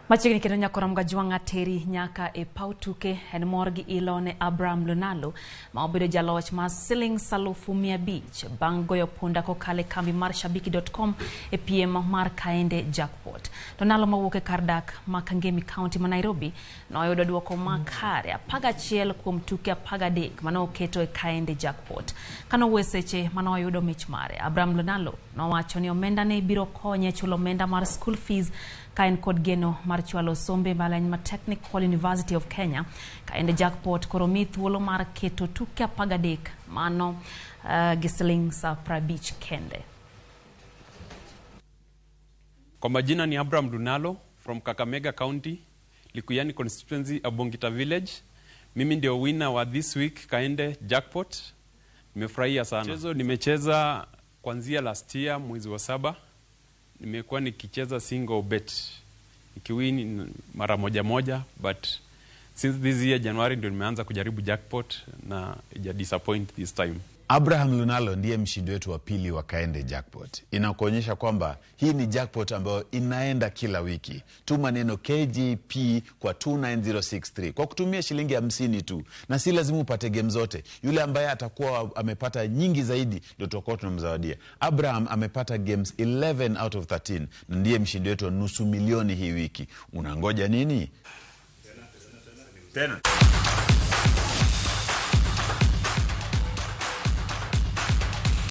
Machiegni kendo nyakora Mgajwang'a teri nyaka e paw tuke en mor gi ilo ne Abraham Lunalo ma obedo jaloch mar siling 500,000 bang' goyo punda kokalo e kambi mar shabiki.com e piem mar Kaende Jackpot. Lunalo mawuok e kar dak ma Kangemi County ma Nairobi noyudo duoko makare 11 kuom tuke 13 mane oketo e Kaende Jackpot. Kanowuoyo e seche mane oyudo mich mare, Abraham Lunalo nowacho ni omenda ne biro konye chulo omenda mar school fees ka en kod geno mar chwalo sombe mbalariany ma Technical University of Kenya. Kaende Jackpot koro mi thuolo mar keto tuke 13 mano gi siling 50 kende. Kwa majina ni Abraham Lunalo from Kakamega County, Likuyani constituency, Abongita village. Mimi ndio winner wa this week Kaende Jackpot. Nimefurahia sana. Mchezo nimecheza kuanzia last year mwezi wa 7. Nimekuwa nikicheza single bet, nikiwin mara moja moja, but since this year January ndio nimeanza kujaribu jackpot na ija disappoint this time. Abraham Lunalo ndiye mshindi wetu wa pili wa Kaende Jackpot. Inakuonyesha kwamba hii ni jackpot ambayo inaenda kila wiki. Tuma neno KJP kwa 29063 kwa kutumia shilingi 50 tu, na si lazima upate game zote. Yule ambaye atakuwa amepata nyingi zaidi ndio tutakuwa tunamzawadia. Abraham amepata games 11 out of 13 na ndiye mshindi wetu wa 500,000 hii wiki. Unangoja nini? Tena.